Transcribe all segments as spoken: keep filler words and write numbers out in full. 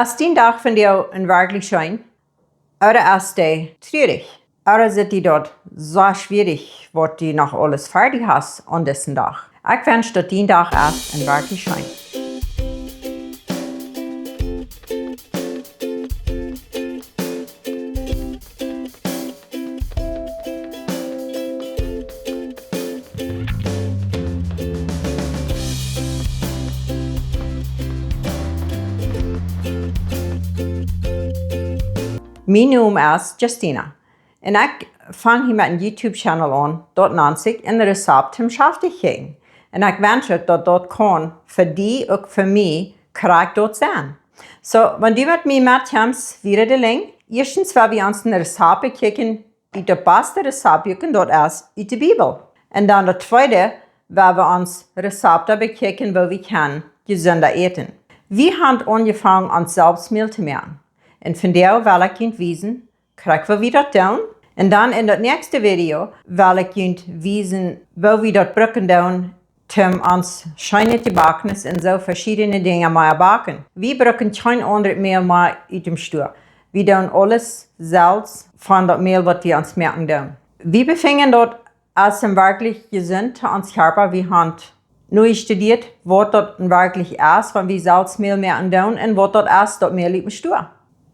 Es dien Dach vondoag werkjlich scheen? Ooda es dee trurich? Ooda sitt die daut soo schwierich, waut du noch aules fa die hast aun disen Dach? Ekj wensch, daut dien Dach es werkjlich scheen. Mien Nomen es Justina. Un ekj fang hia met een YouTube-Channel aun, daut nant sikj een Rezapt toom schaftich kjikjen. Un ekj wensch uk, daut daut kaun fa die, uk fa mie, krakjt daut sennen. Soo, wan du met mie metkjemst, wieda de Link, ieeschtens woa wie ons een Rezapt bekjikjen, ut daut baste Rezapt, un daut es ut de Bibel. Un dan daut tweede, woa wie ons Rezapta bekjikjen, woo wie kjennen jesunda äten. Wie haben aunjefongen, ons selfst Mäl to moaken. Un vondoag well ekj junt wiesen, krakjt woo wie daut doonen. Un dan en daut näakjste Video well ekj junt wiesen, woo wie daut brucken doonen, toom ons scheenet Jebaknis un soo veschiedne Dinja mea backen. Wie brucken kjeen aundret Mäl mea ut däm Stua. Wie doonen aules selfst von daut Mäl, waut wie ons moaken doonen. Wie befinjen daut es werkjlich jesunt to ons Kjarpa. Wie haben nu jestudieet, waut daut werkjlich es, wan wie selfst Mäl moaken doonen, un waut daut es, daut Mäl ut däm Stua.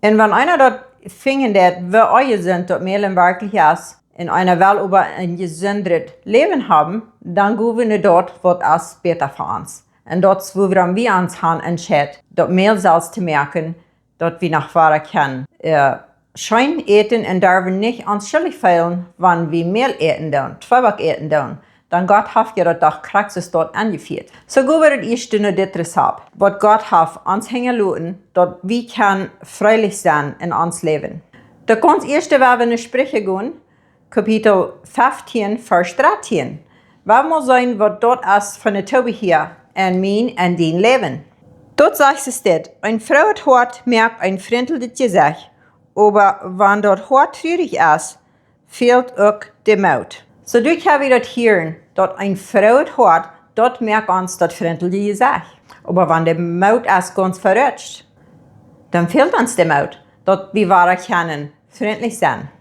Un wan eena daut finjen deit, woo onjesund daut Mäl werkjlich es, un eena well oba een jesundret Läwen haben, dan go wie no daut, waut es bäta fa ons. Un daut es, wuarom wie ons haben entscheit, daut Mäl selfst to moaken, daut wie noch wieda kjennen, äh, scheen äten un doaräwa nich ons schuldich feelen, wan wie Mäl äten doonen, Tweeback äten doonen. Dan Gott haft je daut doch krakjt soo doa aunjefieet. Soo go wie daut ieeschte no dit Rezapt, waut Gott haft ons hinjaloten, daut wie kjennen freelich sennen en ons Läwen. Daut gaunz ieeschte, wua wie no Spricha gonen, Kapitel feftieen, Varsch dartieen. Wie motten seenen, waut daut es fa een Tobia hia en mien un dien Läwen. Daut sajcht soo dit: Een froojet Hoat moakt een frintlichet Jesecht, oba wan daut Hoat trurich es, fält uk de Moot. Soo doa kjenn wie daut hieren, daut een froojet Hoat, daut moakt ons daut frintliche Jesecht. Oba wan de Moot es gaunz verutscht, dan fält ons de Moot, daut wie wieda kjennen frintlich sennen.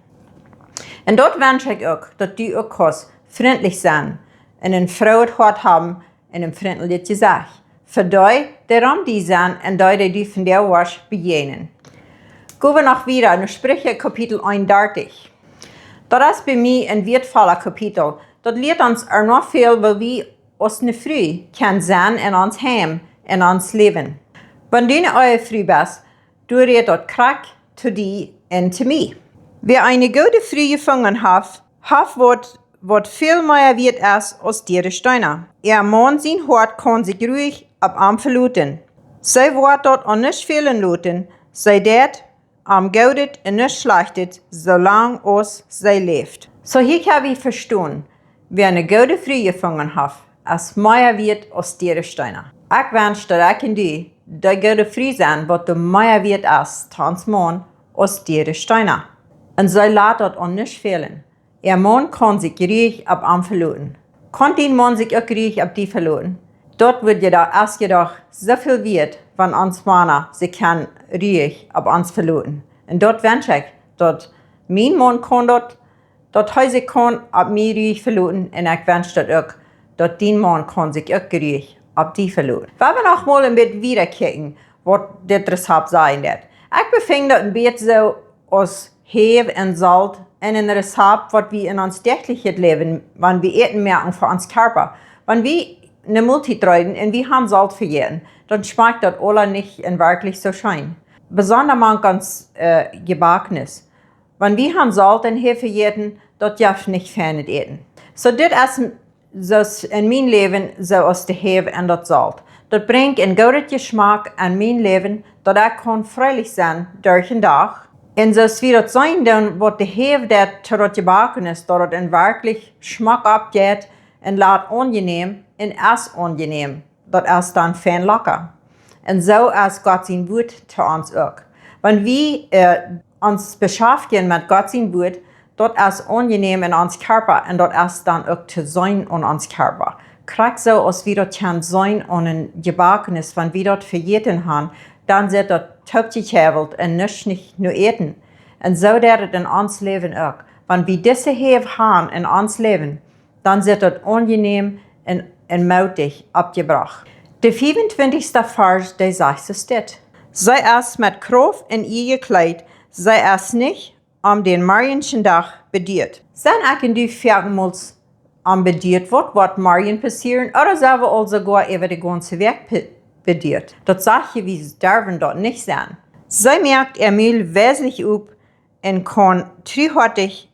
Un daut wensch ekj uk, daut du uk kaust frintlich sennen un een froojet Hoat haben un een frintlichet Jesecht. Fa dee, dee rom die sent un dee, dee du vondoag woascht bejäajnen. Go wie noch wieda no Spricha Kapitel eenundartich. Daut es bie mie een wieetvolla Kapitel. Daut lieet ons ea noch väl, woo wie aus eene Fru kjennen sennen en ons Heim, en ons Läwen. Wan du eene Ehefru best, dan rät daut krakjt to die un to mie. Wäa eene goode Fru jefungen haft, haft waut, waut väl mea wieet es aus diere Steena. Äa Maun sien Hoat kaun sikj ruich opp am veloten. See woat daut aun nuscht fälen loten, see deit am Goodet un nuscht Schlajchtet, soo lang aus see läft. Soo hia kjenn wie vestonen, wäa eene goode Fru jefungen haft, es mea wieet aus diere Steena. Ekj wensch, daut ekj un du dee goode Fru sent, waut doa mea wieet es to ons Maun aus diere Steena. Un see lat daut aun nuscht fälen. Äa Maun kaun sikj ruich opp am veloten. Kaun dien Maun sikj uk ruich opp die veloten? Daut woat je doch, es je doch soo väl wieet, wan ons Mana sikj kjennen ruich opp ons veloten. Un daut wensch ekj, daut mien Maun kaun daut, daut hee sikj kaun opp mie ruich veloten, un ekj wensch daut uk, daut dien Maun kaun sikj uk ruich opp die veloten. Wie woaren noch mol een bät wieda kjikjen, waut dit Rezapt sajen deit. Ekj befinj daut een bät soo aus Häw un Solt en een Rezapt, waut wie en ons däachlichet Läwen, wan wie Äten moaken fa ons Kjarpa. Wan wie eene Moltiet reeden un wie haben Solt vejäten, dan schmakjt daut aula nich werkjlich soo scheen. Besonda mank ons, äh, Jebaknis. Wan wie haben Solt un Häw vejäten, daut jeft nich feinet Äten. Soo dit es m-, soo aus en mien Läwen, soo aus de Häw un daut Solt. Daut brinjt een goodet Jeschmak en mien Läwen, daut ekj kaun freelich sennen derch dän Dach. Un soo aus wie daut seenen doonen, waut de Häw deit to daut Jebaknis, daut daut werkjlich schmock oppjeit un lat aunjenäm un es aunjenäm. Daut es dan fein lecker. Un soo es Gott sien Wuat to ons uk. Wan wie, äh, ons beschaftjen met Gott sien Wuat, daut es aunjenäm en ons Kjarpa un daut es dan uk to seenen aun ons Kjarpa. Krakjt soo aus wie daut kjennen seenen aun een Jebaknis, wan wie daut vejäten haben, dan sitt daut toopjekjäwelt un nuscht nich no äten. Un soo deit et en ons Läwen uk. Wan wie dise Häw han en ons Läwen, dan sitt daut aunjenäm un, un mootich oppjebrocht. De fiefuntwintichste Varsch, dee sajcht soo dit: See es met Krauft un Iea jekjleet, see es nich om dän morjenschen Dach beduat. Sent ekj un du foakenmols om beduat, waut woat morjen passieren, ooda sent wie aul soogoa äwa de gaunze Wäakj pe-, beduat? Daut sajcht hia, wie derwen daut nich sennen. See moakt äa Mul weslich op un kaun truhoatich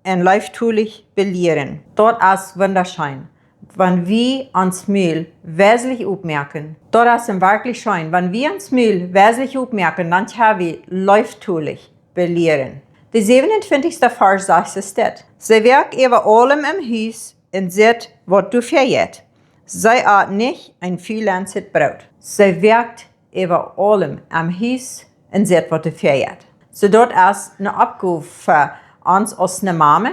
un leeftolich belieren. Daut es wundascheen, wan wie ons Mul weslich opmoaken. Daut es werkjlich scheen, wan wie ons Mul weslich opmoaken, dan kjenn wie leeftolich belieren. De säwenuntwintichste Varsch sajcht soo dit: See woakt äwa aulem em Hus un sitt, waut doa väajeit. See at nich een fulenset Broot. See woakt äwa aulem em Hus un sitt, waut doa väajeit. Soo daut es eene Oppgow fa ons aus eene Mame,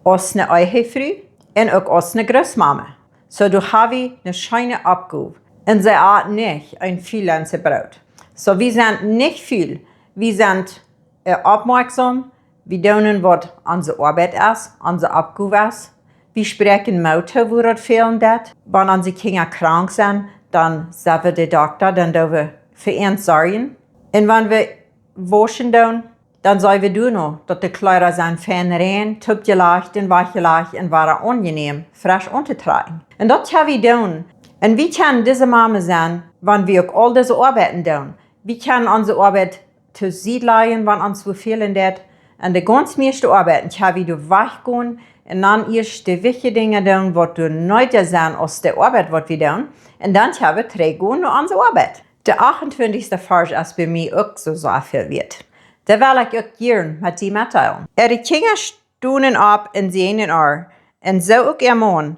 aus eene Ehefru un uk aus eene Grootmame. Soo doa ha wie eene scheene Oppgow. Un see at nich een fulenset Broot. Soo wie sent nich ful, wie sent äh, oppmoaksom. Wie doonen, waut onse Oabeit es, onse Oppgow es. Wie spräakjen Moot too, wua daut fälen deit. Wan onse Kjinja krank sent, dan sent wie de Dokta, dan doo wie fa an sorjen. Un wan wie wauschen doonen, dan see wie doano, daut de Kjleeda sent fein rein, toopjelajcht un wajchjelajcht un woaren aunjenäm, fresch auntotrakjen. Un daut kjenn wie doonen. Un wie kjennen dise Mame sennen, wan wie uk aul dise Oabeiten doonen. Wie kjennen onse Oabeit too Sied lajen, wan ons waut fälen deit, un de gaunz mieeschte Oabeiten kjenn wie doa wajchgonen un dan ieescht de wichtje Dinja doonen, waut doa needja sent aus de Oabeit, waut wie doonen, un dan kjenn wie trigjgonen no onse Oabeit. De achtentwintichste Varsch es bie mie uk soo sea väl wieet. Dee well ekj uk jieren met die metdeelen. Äare Kjinja stunden opp un säajenden äa, un soo uk äa Maun,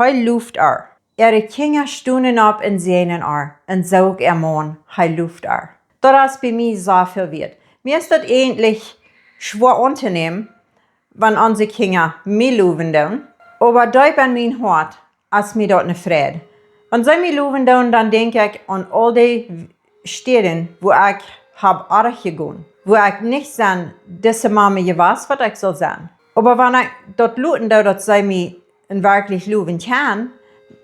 hee loft äa. Äare Kjinja stunden opp un säajenden äa, un soo uk äa Maun, hee loft äa. Daut es bie mie sea väl wieet. Mie es daut eejentlich schwoa auntonämen, wan onse Kjinja mie lowen doonen, oba deep en mien Hoat es mie daut ne Freid. Wan see mie lowen doonen, dan denkj ekj aun aul dee Städen, wua ekj hab oajch jegonen, wua ekj nich sie dise Mame jewast, waut ekj sull sennen. Oba wan ekj daut loten doo, daut see mie un werkjlich lowen kjennen,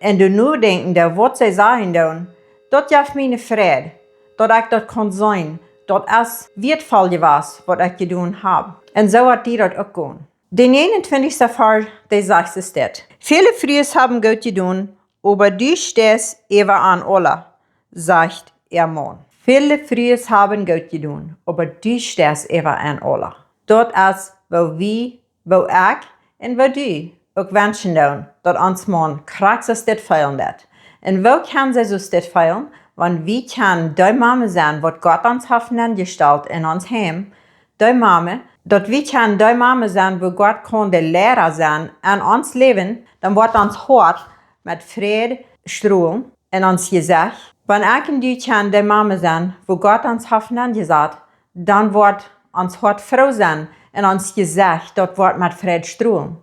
un doano denkjen doo, waut see sajen doonen, daut jeft mie ne Freid, daut ekj daut kaun seenen, daut es wieetvoll jewast, waut ekj jedonen hab. Un soo woat die daut uk gonen. De näajenuntwintichste Varsch, dee sajcht soo dit: Väle Frues haben goot jedonen, oba du steist äwa an aula, sajcht äa Maun. Väle Frues haben goot jedonen, oba du steist äwa an aula. Daut es, woo wie, woo ekj un woo du uk wenschen doonen, daut ons Maun krakjt soo dit feelen deit. Un woo kaun see soo dit feelen? Wan wie kjennen dee Mame sennen, waut Gott ons haft nenjestalt en ons Heim, dee Mame, daut wie kjennen dee Mame sennen, wua Gott kaun de Liera sennen en ons Läwen, dan woat ons Hoat met Freid strolen en ons Jesecht. Wan ekj un du kjennen dee Mame sennen, wua Gott ons haft nenjesat, dan woat ons Hoat froo sennen un ons Jesecht, daut woat met Freid strolen.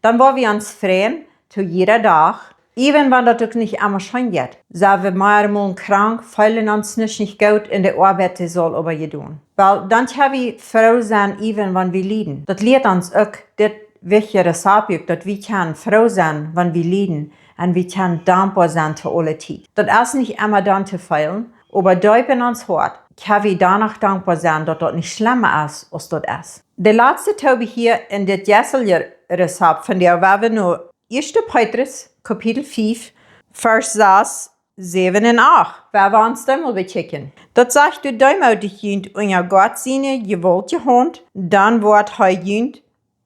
Dan woa wie ons freien to jieda Dach, iewen wan daut uk nich emma scheen jeit. Sie wie mearemol krank, feelen ons nich, nich goot un de Oabeit, dee saul oba jedonen. Well, dan kjenn wie froo sennen, iewen wan wie lieden. Daut lieet ons uk dit wichtje Rezapt, daut wie kjennen froo sennen, wan wie lieden, un wie kjennen dankboa sennen to aule Tiet. Daut es nich emma dan to feelen, oba deep en ons Hoat kjenn wie doano dankboa sennen, daut daut nich schlemma es, aus daut es. De latste Tobe hia en dit jesselje Rezapt von de Erwäwung no Ieeschte Petrus, Kapitel fief, Varsch sas, säwen un acht, wua wie ons dan mol bekjikjen. Daut sajcht: Doot deemootich junt unja Gott siene jewaultje Haunt, dan woat hee junt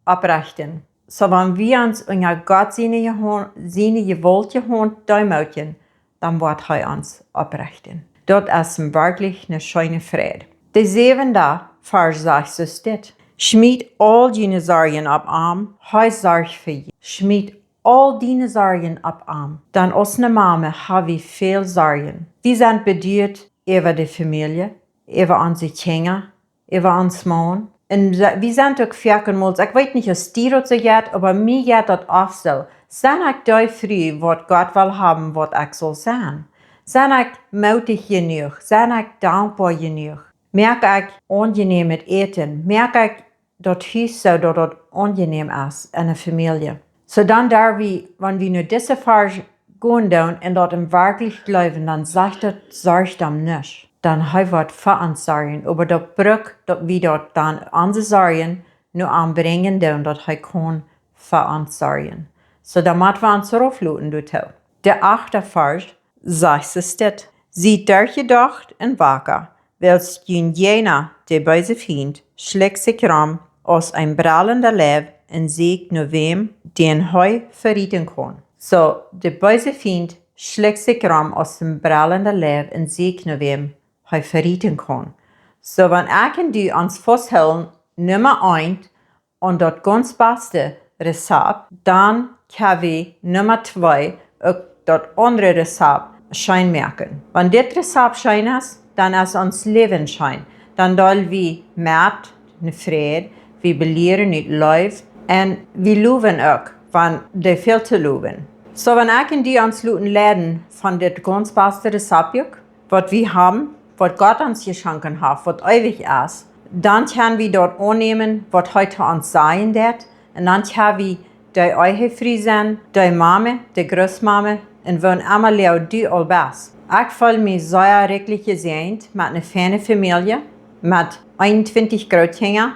opprechten. Soo, wan wie ons unja Gott siene Jehaunt, siene jewaultje Haunt deemootjen, dan woat hee ons opprechten. Daut es werkjlich ne scheene Freid. De säwende Varsch sajcht soo dit: Schmiet aul june Sorjen opp am, hee sorcht fa jie. Schmiet aul diene Sorjen opp am. Dan aus ne Mame ha wie väl Sorjen. Wie sent beduat äwa de Famielje, äwa onse Kjinja, äwa ons Maun. Un se-, wie sent uk foakenmols, ekj weet nich aus die daut soo jeit, oba mie jeit daut oft soo. Sie ekj dee Fru, waut Gott well haben, waut ekj saul sennen? Sent ekj moodich jenuach? Sent ekj dankboa jenuach? Moak ekj aunjenämet Äten? Moak ekj daut Hus soo, daut daut aunjenäm es en eene Famielje? Soo dan doa wie, wan wie nu dise Varsch gonen doonen un daut em werkjlich jleewen, dan sajcht daut, sorcht am nuscht. Dan hee woat fa ons sorjen, oba daut brukt daut wie daut dan onse Sorjen no am brinjen doonen, daut hee kaun fa ons sorjen. Soo dan mott wie ons raufloten doatoo. De achte Varsch sajcht es dit: Siet derchjedocht un waka, wiels jun Jäajna, de beese Fient, schlikjt sikj rom aus een brellenda Leiw un sieekjt no wäm, dän hee verieten kaun. Soo, de beese Fient schlikjt sikj rom aus een brellenda Leiw un sieekjt no wäm hee verieten kaun. Soo, wan ekj un du ons fausthoolen, Numma eent, un daut gaunz baste Rezapt, dan kjenn wie Numma twee uk daut aundre Rezapt scheen moaken. Wan dit Rezapt scheen es, dan es ons Läwen scheen. Dan deel wie met ne Fräd, wie belieren ut Leew un wie lowen uk, wan doa fält to lowen. Soo, wan ekj un du ons loten leiden von dit gaunz baste Rezaptbuak, waut wie haben, waut Gott ons jeschonken haft, waut eewich es, dan kjenn wie daut aunnämen, waut hee to ons sajen deit, un dan kjenn wie de Ehefru sennen, de Mame, de Grootmame, un woa emma leew du aul best. Ekj feel mie sea rikjlich jesäajent met ne feine Famielje, met eenuntwintich Grootkjinja.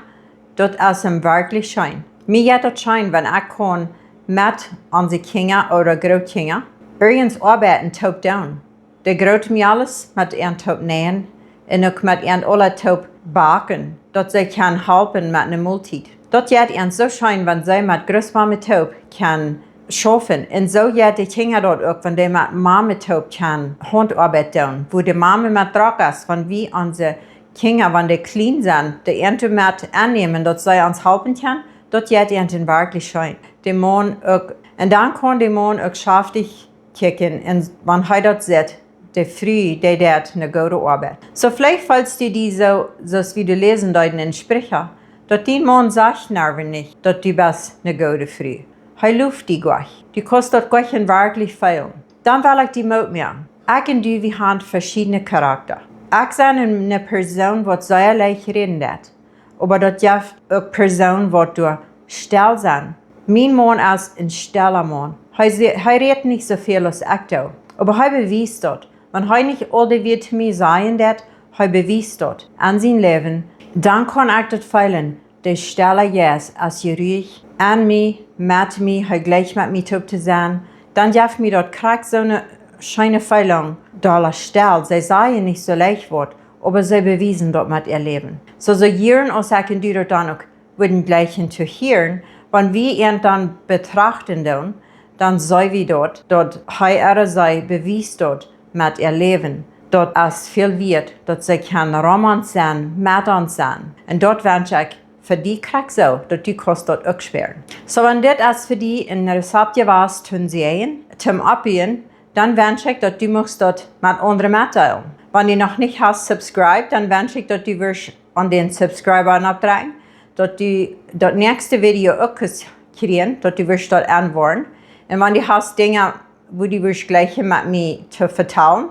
Daut es em werkjlich scheen. Mie jeit daut scheen, wan ekj kaun met onse Kjinja ooda Grootkjinja irjent Oabeit toop doonen. De Grootmame met an toop näajen un uk met an aula toop backen, daut see kjennen halpen met ne Moltiet. Daut jeit an soo scheen, wan see met Grootmame toop kjennen schaufen. Un soo jeit de Kjinja daut uk, wan dee met Mame toop kjennen Hauntoabeit doonen, wua de Mame met drock es, wan wie onse Kjinja, wan dee kjlien sent, dee an toop met aunnämen, daut see ons halpen kjennen, daut jeit an werkjlich scheen. De Maun uk, un dan kaun de Maun uk schaftich kjikjen, un wan hee daut sitt, de Fru, dee deit ne goode Oabeit. Soo veleicht feelst du die soo, soo aus wie du läsen deeden en Spricha, daut dien Maun sajcht noch nich, daut du best ne goode Fru. Hee loft die nich. Du kaust daut nich werkjlich feelen. Dan well ekj die Moot moaken. Ekj un du, wie haben veschiedne Charakta. Ekj sie ne Persoon, waut sea leicht räden deit. Oba daut jeft uk Persoonen, waut doa stell sent. Mien Maun es een stella Maun. Hee se-, hee rät nich soo väl aus ekj doo. Oba hee bewiest daut. Wan hee nich aul de Wieed to mie sajen deit, hee bewiest daut aun sien Läwen. Dan kaun ekj daut feelen. De stella Jeist es hia ruich aun mie, met mie, hee jleicht met mie toop to sennen. Dan jeft mie daut krakjt soone scheene Feeling, doa stell. See sajen nich soo leicht waut, oba see bewiesen daut met äa Läwen. Soo, soo jieren aus ekj un du daut dan uk wudden jleichen to hieren, wan wie an dan betrachten doonen, dan see wie daut, daut hee ooda see bewiest daut met äa Läwen. Daut es väl wieet, daut see kjennen rom ons sennen, met ons sennen. Un daut wensch ekj fa die krakjt soo, daut du kaust daut uk spieren. Soo, wan dit es fa die een Rezapt jewast toom seenen, toom oppbuen, dan wensch ekj, daut du muchst daut met aundre metdeelen. Wan du noch nich hast subscribed, dan wensch ekj, daut du wurscht aun dän Subscribe-Button oppdrekjen, daut du daut näakjste Video uk kaust kjrieen, daut du wurscht daut aunwoaren. Un wan du hast Dinja, wua du wurscht jleichen met mie to vetalen,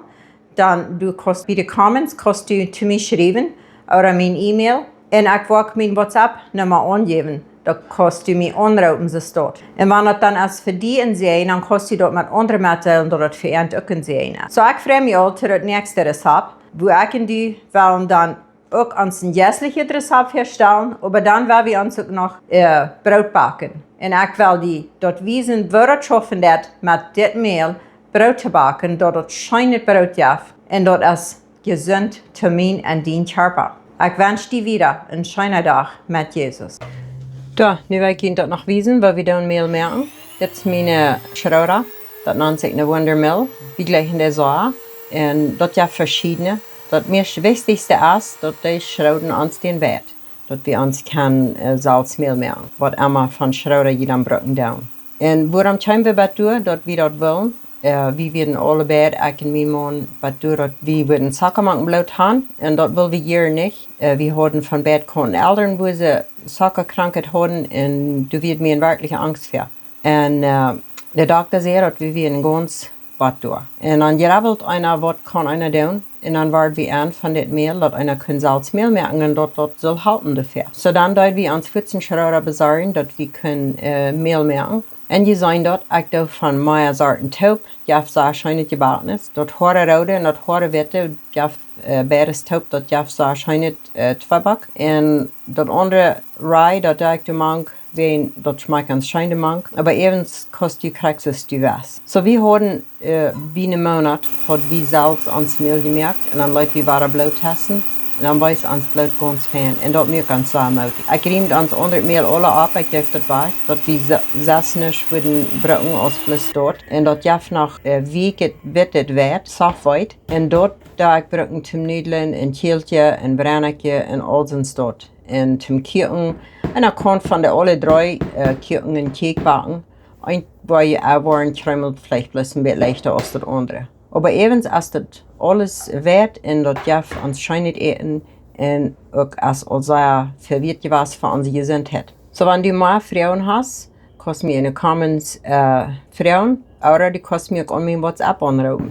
dan du kaust bie de Comments, kaust du to mie schriewen, ooda mien E-Mail. Un ekj woa uk mien WhatsApp-Numma aunjäwen. Dan kaust du mie aunroopen, soo aus daut. Un wan daut dan es fa die een Säajen, dan kaust du daut met aundre metdeelen, daut daut fa an uk een Säajen es. Soo, ekj frei mie aul to daut näakjste Rezapt, wua ekj un du wellen dan uk ons een jeistlichet Rezapt väastalen, oba dan well wie ons uk noch, äh, Broot backen. Un ekj well die daut wiesen, woo daut schaufen deit met dit Mäl Broot to backen, daut daut scheenet Broot jeft un daut es jesunt to mien un dien Kjarpa. Ekj wensch die wada een scheenen Dach met Jesus. Doa, nu well ekj junt daut noch wiesen, woo wie daut Mäl moaken. Dit es miene, äh, Schroda. Daut nant sikj ne Wundermill. Wie jleichen de soo. Un daut jeft veschiedne. Daut meist wichtichste es, daut dee Schroden ons dän Wajch, daut wie ons kjennen, äh, selfst Mäl moaken, waut emma von Schroda jie dan brucken doonen. Un wuarom kjeemen wie bat doa, daut wie daut wullen? Äh, wie wieren aule beid, ekj un mien Maun, bat doa, daut wie wullen Zocka mank em Bloot han. Un daut wull wie hia nich. Äh, wie hauden von beid Kaunten Elren, wua see Zockakrankheit hauden. Un doa wia mie werkjlich Angst fa. Un, äh, de Dokta säd, daut wie wieren gaunz Bott doa. Un dan jrebbelt eena, waut kaun eena doonen? Un dan wort wie en von dit Mäl, daut eena kunn selfst Mäl moaken un daut daut sull halpen doafäa. Soo dan deed wie ons fuats en Schroda besorjen, daut wie kunnen Mäl moaken. Un jie seenen daut, ekj doo von mea Sorten toop, jeft sea scheenet Jebacknis. Daut hoade roode un daut hoade witte jeft beides toop, daut jeft sea scheenet Tweeback. Un daut aundre Rye, daut doo ekj doa mank, wäajen daut schmakjt gaunz scheen doa mank. Oba äwens kaust du krakjt soo aus du west. Soo wie hauden biene Moonat haud wie selfst ons Mäl jemoakt un dan leet wie wada Bloot testen. Un dan wees ons Bloot gaunz fein un daut muak ons sea Moot. Ekj rieemd ons aundret Mäl aula opp, ekj jeef daut wajch, daut wie sest nuscht wudden bruken aus bloos daut. Un daut jeft noch wieekjet wittet Weit, soft white. Un daut doo ekj bruken toom Nudlen un Kjälkje un Brenakje un aul soont daut. Un toom Kuaken, un dan kaun von de aule dree Kuaken un Kjäakj backen. Eent woa jie woaren kjreemelt veleicht bloos en bät leichta aus daut aundre. Oba äwens es daut aules wieet un daut jeft ons scheenet Äten un uk es aul sea väl wieet jewast fa onse Jesuntheit. Soo wan du mea Froagen hast, kaust mie en de comments froagen, ooda du kaust mie uk aun mien WhatsApp aunroopen.